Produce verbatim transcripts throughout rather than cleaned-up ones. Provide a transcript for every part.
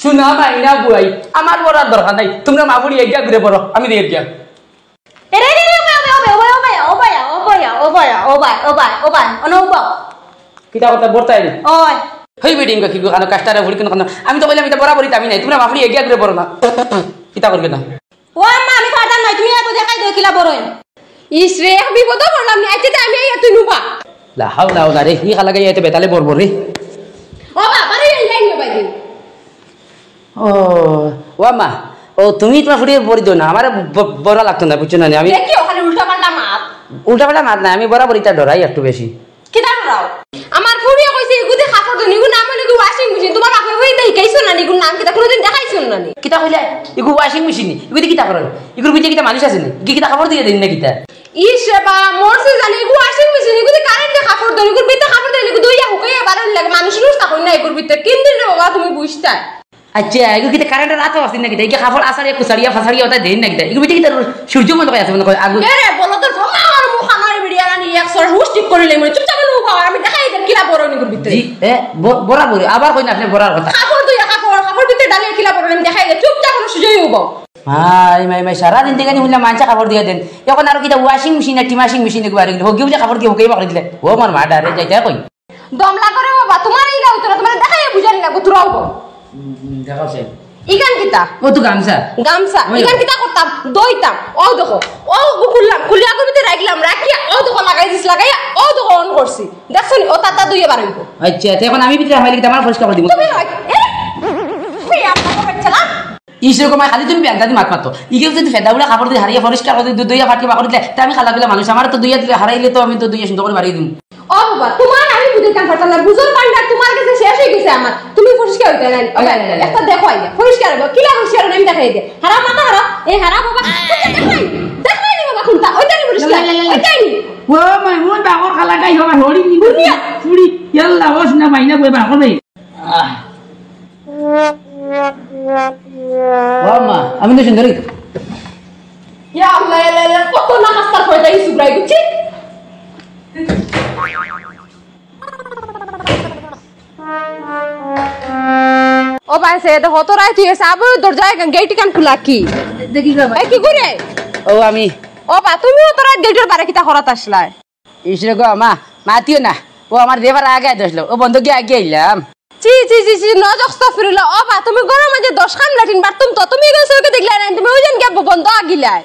শুনা ভাই না বুয়াই, আমার বড়ার দরকার নাই, তুমরা মাফুড়ি এগিয়া ঘুরে পড়ো, আমি দিয়ে গিয়া। এরে, এরে, এরে, ওবায়, ওবায়, ওবায়, ওবায়, ওবায়, ওবায়, ওবায়, ওবায়, ওবায়, ওবায়, অনো উবাও। কিতা কথা বর্তাই? ওই। হেই বেটিন, কি গো, কানো কাস্টারে ভুড়ি কেন কানো? আমি তো কইলাম, ইটা বরাবরই তো আমি নাই, তুমরা মাফুড়ি এগিয়া ঘুরে পড়ো না। কিতা করবে না? ও আম্মা, আমি পারতাম নায়, তুমি এত দেখাই দেও কিলা বড় অইন। ইস রে, এক বিপদো পড়লাম নি, আইতে আমি আইয়া তুই নুবা। লা হাওলা ওয়ালা রে, ই খালা গাইয়া এত বেতালে বড় বড় রে। ও বাবা রে, এই লাইন নুবাই দিন। ও, ও আম্মা, ও তুমি তুমার ফুড়ি বড়ি দিও না, আমার ব-, বড়া লাগতো না, বুঝছো না নি? আমি দেখি ওখানে উল্টা পাল্টা মাত। উল্টা পাল্টা মাত না, আমি বরাবর ইটা ডরাই একটু বেশি। কিতা ডরাও? আমার ফুড়িয়ে কইছে, ইগুদি কাপড় ধোন, ইগুর নাম অইলো কি ওয়াশিং মেশিন। তুমার বাপে ওই দেখাইছো না নি, ইগুর নাম কিতা? কোনোদিন দেখাইছো না নি? কিতা কইলে? ইগু ওয়াশিং মেশিন নি? ইগুদি কিতা করো? ইগুর ভিতরে কিতা মানুষ আছে নি? ইগু কিতা কাপড় ধুইয়া দেইন না কিতা? ইস রে বা, মরছি জানি, ইগু ওয়াশিং মেশিন, ইগুদি কারেন্টে কাপড় ধোন, ইগুর ভিতরে কাপড় ধোন, ইগু ধুইয়া হুকাইয়া বারন লাগে, মানুষ নুস্তা কই না ইগুর ভিতরে। কিন দিন রে বাবা, তুমি বুঝতা। আচ্ছা, ইগু কিতা কারেন্টর আতো আছে না কিতা? ইগু কাপড় আছাড়িয়া কুছাড়িয়া ফাছাড়িয়া ওটা দেইন না কিতা? ইগুর ভিতরে কিতা সূর্য মন্দ কই আছে মনে কয়? আগু এরে, বলো তো, ধোকা আমার মুখ আমার ভিডিও আনি এক সর হুশ ঠিক করিলে মনে চুপচাপ নুবাও, আমি দেখাই দের কিলা বড় অইন ইগুর ভিতরে। জি, এ, ব-, বরাবর, আবার কই না আপনি বড়ার কথা। কাপড় ধুইয়া কাপড়, কাপড় ভিতরে ডালিয়া কিলা বড় অইন আমি দেখাই দের, চুপচাপ নুবাও। হাই মাই মাই, সারা দিন থেকে নি হুনলাম মানষে কাপড় দিয়া দেইন, এখন আরো কিতা ওয়াশিং মেশিন না টিমাশিং মেশিন এগুলো আর এগুলো হগিয়ে বুঝে কাপড় দিয়ে হুকাইয়া বাকরি দিলে। ও আমার মা ডারে যাইতে কই। দম লাগরে বাবা, তুমার ইলা উত্তর, তুমার দেখাই বুঝানি লাগবো, তুরাও গো। উম, উম, দেখাও সে। ইখান কিতা? ও তো গামছা। গামছা। ওই। ইখান কিতা করতাম? দইতাম। ও দেখো, ও খুললাম, খুলিয়া গুবিতে রাখলাম, রাখিয়া ও দেখো লাগাই দিস, লাগাইয়া ও দেখো অন করছি। দেখছো নি? ও তাতা দুইয়ে বার অইবো। আচ্ছা, তো এখন আমি ভিতরে হামাইলে কিতা আমার পরিষ্কার করে দিব? তুমি নয়। এ? এই আপনার বাচ্চা না? ইসে কমায় খালি তুমি বেয়াদবি মাত মাতো। ইগেও যদি ফেদা উড়া কাপড় দিয়ে হারিয়ে পরিষ্কার করে দিয়ে দুইয়া ফাটিয়ে বাকরি দিলে, তে আমি খালা পিলা মানুষ, আমার তো দুইয়া দিলে হারাইলে তো আমি তো দুইয়া সুন্দর করে বাড়িয়ে দিমু। ও বাবা, তুমার আমি বুঝাইতাম পারতাম না, বুঝর ভান্ডার তুমার গেছে শেষ অই গেছে আমার। তুমি পরিষ্কার অইতে না। ওই, ওই, ওই, ওই। একটা দেখো আইয়া, পরিষ্কার অইবো। কিলা পরিষ্কার অইবো আমি দেখাই দে। হারা মাথা হারা, এ হারা বাবা, দেখাই, দেখাই নি বাবা কোনটা? ওইটা নি পরিষ্কার, ওইটা নি। ও মাই, মোর বাবার খালাটাই হবা, হরি নি। দুনিয়া। চুড়ি, ইয়াল্লা, ওস না মাইনা বই বাবা, কই? আহ। ও আম্মা, আমি তো সুন্দরী। ইয়া আল্লাহ, ইয়া আল্লাহ, কত না হাস্তার পয়দা ইসু ব্রাই বুঝছি? ও ভাই, সে তো হতো রায় তুই এসে আবার দরজায় গেট কান খুলা কি? দেখি গো ভাই। এ, কি করে? ও আমি। ও বা, তুমি অত রাইত গেটর বারে কিতা করাত আছলায়? ইসরে গো আমা, মাতিও না। ও আমার দেবার আগে আগে আসলো। ও বন্ধ গিয়া আগে আইলাম। ছি, ছি, ছি, ছি, নজ আস্তাগফিরুল্লাহ। ও বা, তুমি ঘরর মাঝে দশ খান লেট্রিন বাথরুম তো, তুমি এগুন চউখে দেখলায় না, তুমি ওইখান গিয়া ব-, বন্ধ আগিলায়।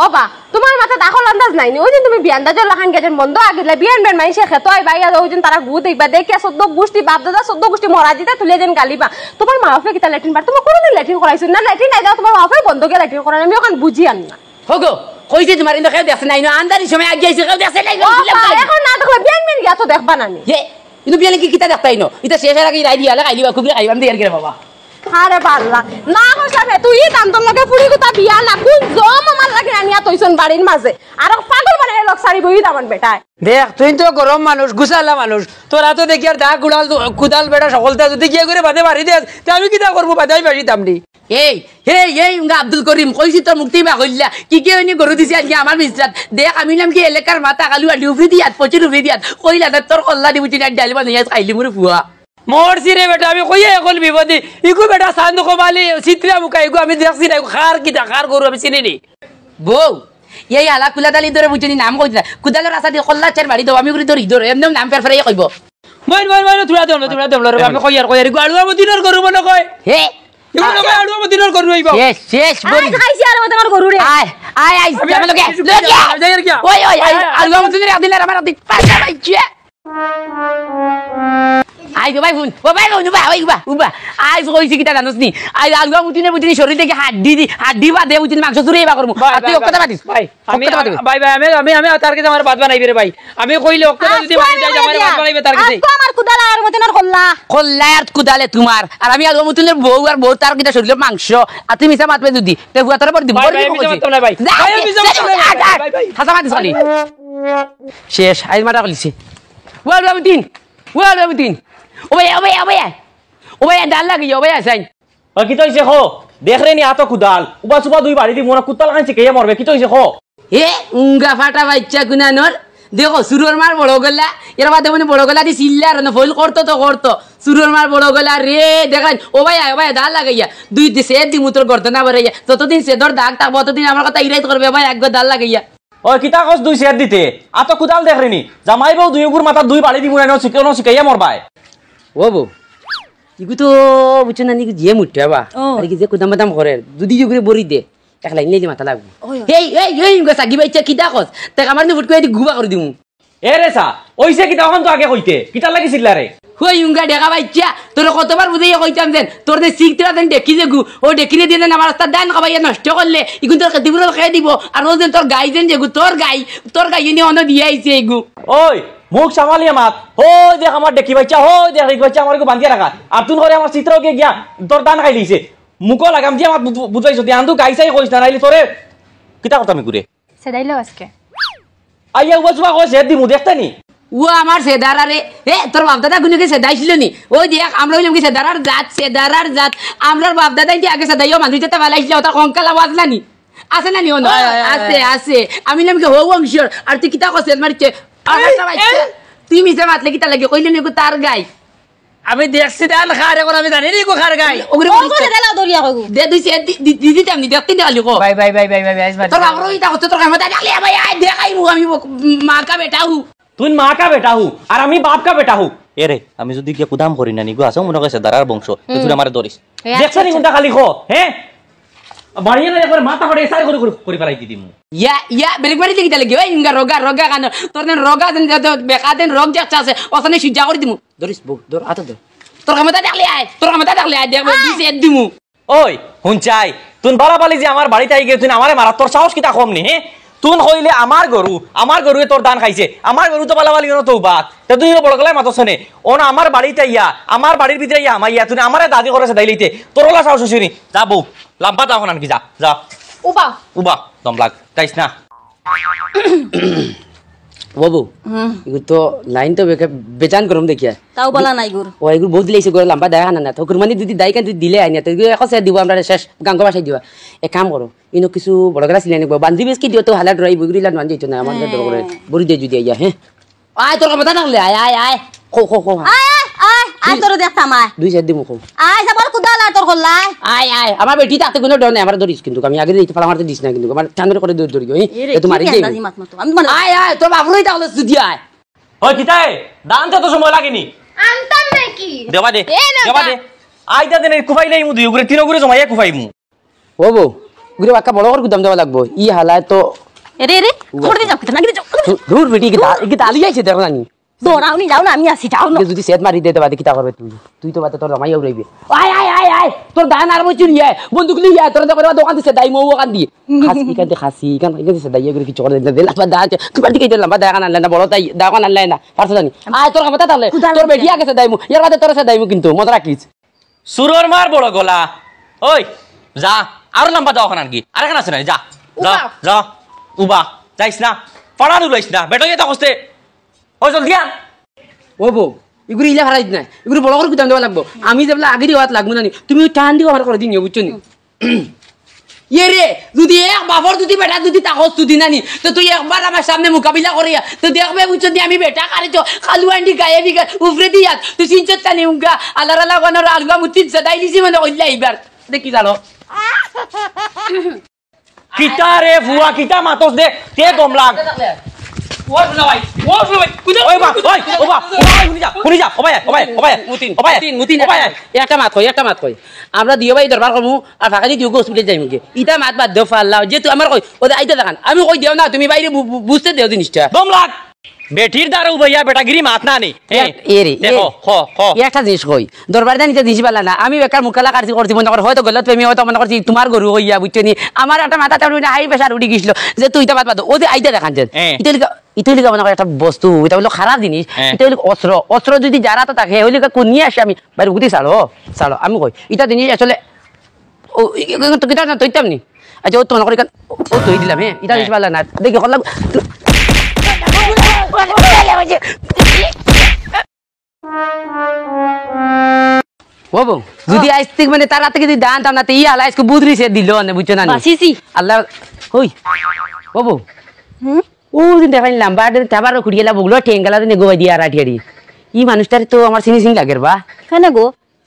ও বা, তুমার মাথাত আকল আন্দাজ নাই নি? ওইদিন তুমি বিয়ান দাজর লাখান গিয়া যেন বন্ধ আগিলায়, বিয়ান বেন মাইনষে খেতো আইবা, ইয়া ওইদিন তারা গু দেখবা, দেখিয়া চৌদ্দ গুষ্টি, বাপ দাদা চৌদ্দ গুষ্টি মরা জিতা তুলিয়া যেন গালিবা। তুমার মা বাপে কিতা লেট্রিন বাথরুম কোনোদিন লেট্রিন করাইছইন না? লেট্রিন নাই দাও, তুমার মা বাপে বন্ধ গিয়া লেট্রিন করাইন, আমি অখান বুঝিয়ার না। হগো, কইছি তুমারে, ইনো কেউ দেখছে না, ইনো আন্ধারির সময় আগে আইছে, কেউ দেখছে না, ইনো ও, বুঝলাম না। এখন না দেখলে বিয়ান মিয়ান গিয়া তো দেখবা না নি। হে, ইনো বিয়ানে কি কিতা দেখতা ইনো? ইতা শেষ অওয়ার আগে রাই দিয়া, খাইলি বা, খুবই খাইবাম দিয়া আর কি রে বাবা। আরে বাল্লা, না কইছলাম হে, তুই ই তান্তর লগে ফুড়ি গুতা বিয়া না, কোন জম আমার লাগি আনিয়া তইছন বাড়ির মাঝে। আর পাগল বানাইয়া লগ সারি বই দামান বেটায়। দেখ, তুই তো গরম মানুষ, গুছালা মানুষ, তোরা তো দেখি আর দা কুড়াল, কুদাল বেটা সকলতা যদি গিয়া করে বাদে মারি দেস, তে আমি কিতা করমু, বাদে আমি বাসি তামনি। এই, হে, এই, উঙ্গা আব্দুল করিম, কইছি তোর মুক্তি বা কইলা। কি কে অইনি গরু দিছে আজকে আমার মিস্টার? দেখ, আমি নাম কি এলাকার মাথা কালু আলি উফরি দিয়াত, পচুর উফরি দিয়াত। কইলা না তোর কল্লা দি বুঝি না, ডাইল বানাইয়া খাইলি মুরে ফুয়া। মরছি রে বেটা, আমি কইয়া এখন বিপদে। ইগু বেটা চান্দ কমালি, চিত্রা মুখা, ইগু আমি দেখছি না, ইগু কার কিতা, কার গরু আমি চিনি নি। বউ, এই হালা কুলা দালি ধরে বুঝি নি, নাম কইলা। কুদালর আশা দি কল্লা চার বাড়ি দেও, আমি উফরি ধরি ধরে, এমনেও নাম ফের ফেরাইয়া কইবো। মইন, মইন, মইন, থুড়া দম, থুড়া দম, রে, আমি কইয়ার, কইয়ার, ইগু আলু আমুদ্দিনর গরু মনে কয়। হে? ইগু মনে কয় আলু আমুদ্দিনর গরু অইবো। শেষ, শেষ, আয়, বড়ি। খাইছি আলু আমুদ্দিনর গরু রে। আয়, আয়, আয়, আয়, আমি যাবে লোকে, যাই আর কি, লোকে। যাই আর কি। ওই, ওই, আয়, আয়, আয়, আলু আমুদ্দিনর একদিন আর আমার একদিন। পাঁচটা বাইছে। আই গো ভাই হুন, ও ভাই হুন, উবা, ওই উবা, উবা। আই কইছি কিতা জানোস নি? আই আলু আমুদ্দিনর বুঝি নি শরীর থাকি হাড্ডি দি, হাড্ডি বাদে বুঝি নি মাংস চুরি এবার করমু। ভাই, আর তুই ভাই, অক্কতা ভাই, পাতিস। ভাই। আমি, অক্কতা পাতিস। ভাই, ভাই, আমি, আমি, আমি তার কাছে আমার ভাত বানাইবে রে ভাই। আমি কইলে অক্কতা যদি আজকে মারি আমি যায়, আমার বানাইয়া, ভাত বানাইবে তার কাছে। আজকে আমার কুদাল আর মতন আর কল্লা। কল্লা আর কুদালে তোমার। আর আমি আলু আমুদ্দিনর বউ আর বউ তার কিতা শরীরর মাংস। আর তুই মিছা মাতবে যদি। তে বুয়া তোরা বড় দিম, ভাই, বড় ভাই, দিম আমি মিছা কইছি। মাততাম না ভাই। যা, ভাই, আমি মিছা মাততাম না ভাই, ভাই, ভাই। হাছা মাতিস খালি। শেষ, আইজ মাথা খুলিছে। ও আলু আমুদ্দিন, ও আলু আমুদ্দিন। ও ভাই, ও ভাই, ও ভাই। ও ভাই, ডাল লাগিয়ে, ও ভাই, আসাই। ও, কিতা অইছে ক? দেখরে নি আতো কুদাল। উবা সুবা দুই বাড়ি দি মোরা কুত্তা লাগান চিকেইয়া মরবে। কিতা অইছে ক? এ, উঙ্গা ফাটা বাইচ্চা কুনানর। দেখো, চুরর মার বড় গলা, এর বাদে মানে বড় গলা দি চিল্লার না, ফইল করতো তো করতো। চুরর মার বড় গলা রে, দেখলাম, ও ভাই, ও ভাই, দাঁড় লাগাইয়া, দুই দি সেট দিমু তোর গর্দনা বাড়াইয়া, যতদিন সেদর দাগ থাকবো, অতদিন আমার কথা ইরাইত করবে, ভাই, একগো দাঁড় লাগাইয়া। ওই, কিতা কস দুই সেট দিতে? আতো কুদাল দেখরে নি? জামাই বউ দুইওগুর মাথাত দুই বাড়ি দিমু না, শিখে-, শিখাইয়া মরবায়। ও বউ, ইগু তো বুঝছো না নি, যে মুঠা বা। ও। আর কি যে কুদাম বাদাম করে, যদি ইগুরে বড়ি দে, এক লাইন নিয়ে মাথা লাগবো। ওই, ওই। এই, এই, এই, ইগু সাগি বাইচ্চা কিতা কস? তে আমার নি ফুট করে দি গুবা করে দিমু। এ রে সা, ওইসে কিতা অখন তো আগে কইতে? কিতার লাগি চিল্লারে? হই উঙ্গা ডেকা বাইচ্চা, তোরে কতবার বুঝাইয়া কইতাম যেন, তোর যে সিগতরা যেন ডেকি যেগু, ও ডেকিরে দিয়া যেন আমার রাস্তা দান খাবাইয়া নষ্ট করলে, ইগুন তোর খেতিপুরো খেয়ে দিব, আর ও যেন তোর গাই যেন যেগু, তোর গাই, তোর গাই এনে অনো দিয়া আইছে এগু। ওই, মুখ সামালিয়া মাত। হই দেখ আমার ডেকি বাইচ্চা, হই দেখ ডেকি বাইচ্চা, আমার এগু বান্ধিয়া রাখা। আর তুই করে আমার চিত্রকে গিয়া তোর দান খাই দিছে। মুখো লাগাম দিয়া মাত বুঝ-, বুঝাইছো, তুই আন্দু গাই চাই কইস না, নাইলে তোরে কিতা করতাম ইগুরে? সেদাইলো আজকে। আইয়া উবা চুবা কয় সেদ দিমু, দেখতে নি? ও আমার সেদারা রে। এ, তোর বাপ দাদা গুনকে সেদাইছিল নি? ওই দেখ, আমরা অইলাম কি সেদারার জাত, সেদারার জাত। আমরার বাপ দাদা ইনতে আগে সেদাইও মানুষ যেতে ফালাইছিল, ওটা কঙ্কাল আওয়াজ না নি? আছে না নি অনো? আয়, আয়, আয়, আছে, আয়। আছে। আমি নাম কি হউ অংশর, আর তুই কিতা কস, মারিছে? আর এই, একটা বাইচ্চা। এই। তুই মিছা মাতলে কিতা লাগে? কইলে নি তার গাই। আমি দেখছি ধান খার, এখন আমি জানি নি কো খার গাই। ওগুরে ও বলিস করে তো। দেলা দরিয়া কইগু। দে দুই সে দি-, দি-, দি দিতাম নি, দেখতে নি খালি কো। ভাই, ভাই, ভাই, ভাই, ভাই, ভাই, আইস মারি। তোর বাপরও ইতা করছে, তোর কামে তাই দেখলে, ভাই, আয়, দেখাই মুখ আমি মুখ, মা কা বেটা হু। তুই মা কা বেটা হু, আর আমি বাপ কা বেটা হু। এ রে, আমি যদি গিয়া কুদাম করি না, নিগু আছে, মনে কইছে দাঁড়ার বংশ, তুই হুম। আমারে ধরিস। এ, দেখছ আচ্ছা, নি আচ্ছা। কোনটা খালি কো, হ্যাঁ? বাড়িয়ে না একবার মাথা ফাড়ে এসার করে, করে, করে ফেলাই দি দিমু। ইয়া, ইয়া, ব্রেক মারি দেখি তাহলে কি? ওই ইঙ্গা রোগা, রোগা কানো। তোর দেন রোগা দেন, যত বেকা দেন রোগ দেখতে আছে, ওখানে সিজা করে দিমু। ধরিস বউ, ধর, আতো ধর। তোর ক্ষমতা থাকলে আয়, তোর ক্ষমতা থাকলে আয়, দেখবে, আয়। দিছে এক দিমু। ওই, হুনছাই, তুই বালা বালি যে আমার বাড়িত আই গিয়া তুই আমারে মারা, তোর সাহস কিতা কম নি, হে? তুই কইলে আমার গরু, আমার গরুয়ে তোর ধান খাইছে, আমার গরু তো বালা বালি অনো তো উবাত। তে তুই বড় গলায় মাতছ নে, অনো আমার বাড়িত আইয়া, আমার বাড়ির ভিতরে আইয়া হামাইয়া, তুই আমারে দাদি করে সেদাই লইতে, তোর ওলা সাহস হইছে নি? যা বউ, লাম্বা দাও খান আনকি, যা, যা। উবা। উবা, দম লাগ, যাইস না। ও বউ, হুম। ইগু তো লাইন তো বেকা-, বেজান গরম দেখিয়া। তাও বালা নাই গুর। ও, ইগু বউ দিলে ইসে করে লাম্বা দায় খানা না। তো কুরবানি যদি দায় কান যদি দিলে আইনা, তো ইগু এখন সে দিব আমরা শেষ গাঙ্গো বাসায় দিবা। এক কাম করো, ইনো কিছু বড় গলা সিলাই নিবো। বান্দি বেশ কি দিও তো হালা ডরাই বইগুড়ি লান বান্দি হইতো না, আমার হ্যাঁ। ডর করে। বড়ি দিয়ে যদি আইয়া, হ্যাঁ। আয়, তোর ক্ষমতা থাকলে আয়, আয়, আয়। খো, খো, খো, হ্যাঁ। আয়, আয়, আয়, আয়, দুই, তোরে দেখতাম, আয়। দুই চার দিমু খো। আয়, যা বল, কুদাল আর তোর খোল্লা, আয়। আয়, আয়, আমার বেটি থাকতে কোনো ডর নাই, আমার ধরিস কিন্তু, আমি আগে দিতে ফালা মারতে দিস না কিন্তু, আমার টান ধরে করে দৌড় দৌড়ি, হ্যাঁ? এ রে, এ তো কি মারি দে। বেন্দাজি মাত মাতো? আমি মানে আয়, আয়, তোর বাপরই তাহলে সুদি আয়। ওই কিতায়? দান তো সময় লাগেনি। আনতাম নাকি? দেবা দে, এ না দেবা দা। দে। আইতা দেনে কুফাইলাই মুদি, ওগুলো তিন ওগুলো জমাইয়া কুফাইমু। ও বউ, গুরে বাক্কা বড় করে গুদাম দেওয়া লাগবো। ই হালায় তো এরে, এরে, উবা। করে দিয়ে যাও, কিতা নাকি দিয়ে যাও। দূ-, দূর বেটি, কি দা-, কি দালি আইছে দেখো জানি। দৌড়াও নি, যাও না, আমি আছি, যাও না। যদি সেট মারি দে, তো বাদে কিতা করবে তুই? তুই তো বাদে তোর জামাই উড়াইবে। আয়, আয়, আয়, আয়, তোর দান আর বইছুন ইয়ে, বন্দুক নিয়ে আয়, তোর দেখো দোকান দিছে, দাই মৌ ওখান দিয়ে। খাসি, ইখান দিয়ে খাসি, ইখান, ইখান দিছে, দাই এগুলো কিছু করে দে, দে, লাম্বা দা আছে, তুই বাড়ি থেকে দে, লাম্বা দা এখন আনলে না, বড় তাই, দা এখন আনলে না, পারছো জানি। আয়, তোর ক্ষমতা তাহলে, কুদাল তোর বেটি আছে। আগে সে দাইমু, এর বাদে তোর সে দাইমু কিন্তু, মজা রাখিস। সুরর মার বড় গলা। ওই, যা, আরো লাম্বা দাও খান আনকি। আরেকখান আছে না, যা। যা, উবা। যা, উবা, যাইস না। ফাড়া উড়াইস না। বেটা, ইয়ে তা কস্তে। ওই, জলদি আন। ও বউ, ইগুরি ইলা ফাড়াইস না। ইগুরি বড় করে গুদাম দেওয়া লাগবো। আমি যেবলা আগে দিয়ে লাগবো না নি। তুমি ওই টান দিও আমার করে দিন, বুঝছো নি? ইয়ে রে, যদি এক বাপর যদি বেটা যদি তাকস যদি নানি, তো তুই একবার আমার সামনে মোকাবিলা করিয়া, তো দেখবে বুঝছো নি আমি বেটা কারে চো, কালু আন্ডি গায়ে বিগা, উপরে দিয়া, তুই চিনছত নি উঙ্গা, আলার আলা গনর আলগা মুতিন সেদাই লিছি মনে কইলা এইবার। দেখি জানো। কিতা রে ফুয়া, কিতা মাতস দে, তে দম লাগ। ও শোনা ভাই, ও শোনা ভাই, ওই মা, ওই, ও বা, ও বা, হুনি যা, হুনি যা, ও ভাই, ও ভাই, ও ভাই, মুতিন, ও ভাই, মুতিন, ও ভাই। মুতিন, একটা মাত কই, একটা মাত কই। আমরা দিও ভাই দরবার করমু, আর ফাঁকা দিয়ে দিও গো হসপিটাল যাইমু গিয়ে। ইটা মাত বাদ দেও ফাল্লাও, যে তুই আমার কই, ওদের আইতে দেখান। আমি কই দেও না, তুমি বাইরে বু-, বু-, বুঝতে দেও জিনিসটা। দম লাগ। বেটির দ্বারা উবাইয়া বেটাগিরি মাত না নি। এ, এ রে, দেখো, এ, খ, খ। এ একটা জিনিস কই। দরবার দেন ইটা জিনিস বালা না। আমি বেকার মুকালা কাটছি করছি মনে কর, হয়তো গলত প্রেমী হয়তো মনে করছি তোমার গরু হইয়া, বুঝছো নি? আমার একটা মাথা চাউরি না হাই প্রেশার উঠি গেছিল, যে তুই ইটা মাত বাদ দেও। ওদের আইতে দেখান যে। হ্যাঁ। ইটা লিখা, ইটা লিখা মনে কর একটা বস্তু, ইটা হইলো খারাপ জিনিস, হ্যাঁ। ইটা হইলো অস্ত্র। অস্ত্র যদি যারা তো থাকে, হইলে কোন নিয়ে আসে আমি? বাইরে বুদ্ধি ছাড়ো, ছাড়ো, আমি কই, ইটা জিনিস আসলে, ও, ই-, ই-, তো কিতা না, তৈতাম নি? আচ্ছা, ও তো মনে করি কান-, ও, ও তৈ দিলাম, হ্যাঁ? ইটা হ্যাঁ। বেশি ভালো না। দেখি, করলাম। ও বউ, যদি আইজ থেকে মানে তার হাতে যদি দান টান না, তে ই হালা আইজকে বুদরি সে দিল, মানে, বুঝছো না নি? বাসিছি। আল্লাহ, ওই, ও বউ। হুম? ও দিন দেখাইলাম, বাড়ি আবার খুঁড়িয়েলা বগলো, ঠেঙ্গালা দিনে গোবাই দিয়া আর আটিয়ারি। ই মানুষটারে তো আমার চিনি চিনি লাগের বা। কেনে গো?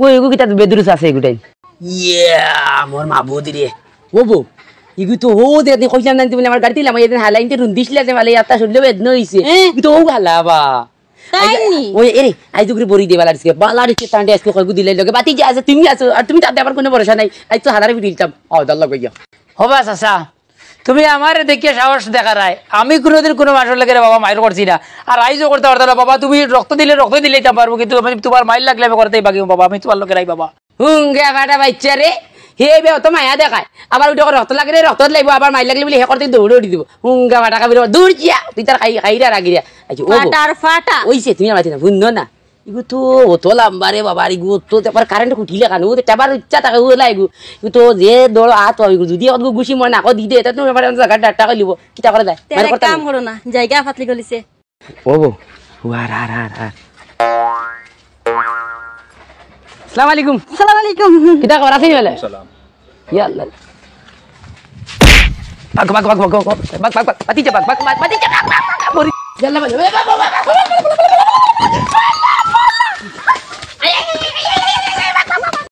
ও এগু কিতা বেদুরুস আছে এগুটাই। ইয়া, মোর মাবুদ রে। ও বউ, ইগু তো ও দে, দে কইলাম না তুমি আমার গাড়িতে লামাই, এদিন হালাইনতে রুন্দিছিলা যে মালে, আত্তা শুনলে বেদনা হইছে। হ্যাঁ। ইগু তো ও হালা বা। তাই আইজ, নি? ওই, এরে, আইজ উগরে বড়ি দে, বালা দিছে, বালা দিছে, তান্ডে আজকে কয়গু দিলাই লগে, বাতি যে আছে, তুমি আছো, আর তুমি তাতে আবার কোনো ভরসা নাই। আইজ তো হালারে ফিরে দিতাম। আও, দাল্লা গইয়া। হবা চাচা, তুমি আমারে দেখিয়া সাহস দেখারায়। আমি কোনোদিন কোনো মানুষের লগে রে বাবা মাইর করছি না। আর আইজও করতে পারতাম না বাবা, তুমি রক্ত দিলে রক্ত দিলেইতাম পারবো, কিন্তু আমি তোমার মাইর লাগলে আমি করতেই বাকি বাবা, আমি তোমার লগে নাই বাবা। হুঙ্গা ফাটা বাচ্চা রে, হে বে অত মায়া দেখায়, আবার ওইটা করে রক্ত লাগে রে, রক্ত লাগবো, আবার মাইর লাগলে বলে হে করতে দৌড়ে উঠি দিব। হুঙ্গা ফাটা খাবি রে, দূর যা, তুই তার খাই খাই রে রাগি রে। আচ্ছা, ও বউ। ফাটার ফাটা। ওইছে, তুমি আমার চিন্তা বুঝো না। ইগু তো অত লম্বা রে বাবা, আর ইগু তো একবার কারেন্ট খুঁটিলে কানো, ও তো চাবার ইচ্ছা থাকে, ও লাইগু। ইগু তো যে দৌড় আত হয়, ইগু যদি এখন গুছি মনে না দি দে, তা তুমি আমার জায়গা ডাট্টা করে লিব। কিতা করে যায়? তেরে মাইর করতে কাম নাই। করো না, জায়গা ফাতলি গলিছে। ও বউ, ও আর, আর, আর, আর। আসসালামু আলাইকুম। আসসালামু আলাইকুম। কিতা খবর আছে বলে? সালাম। ইয়া আল্লাহ। বাক, বাক, বাক, বাক, বাক, বাক, বাক, বাক, বাক, বাতিজা, বাক, বাক, বাক, বাতিজা, বাক, বাক, বাক, বাক, মরি। ইয়া আল্লাহ, বাক, বাক, বাক, বাক, বাক, বাক।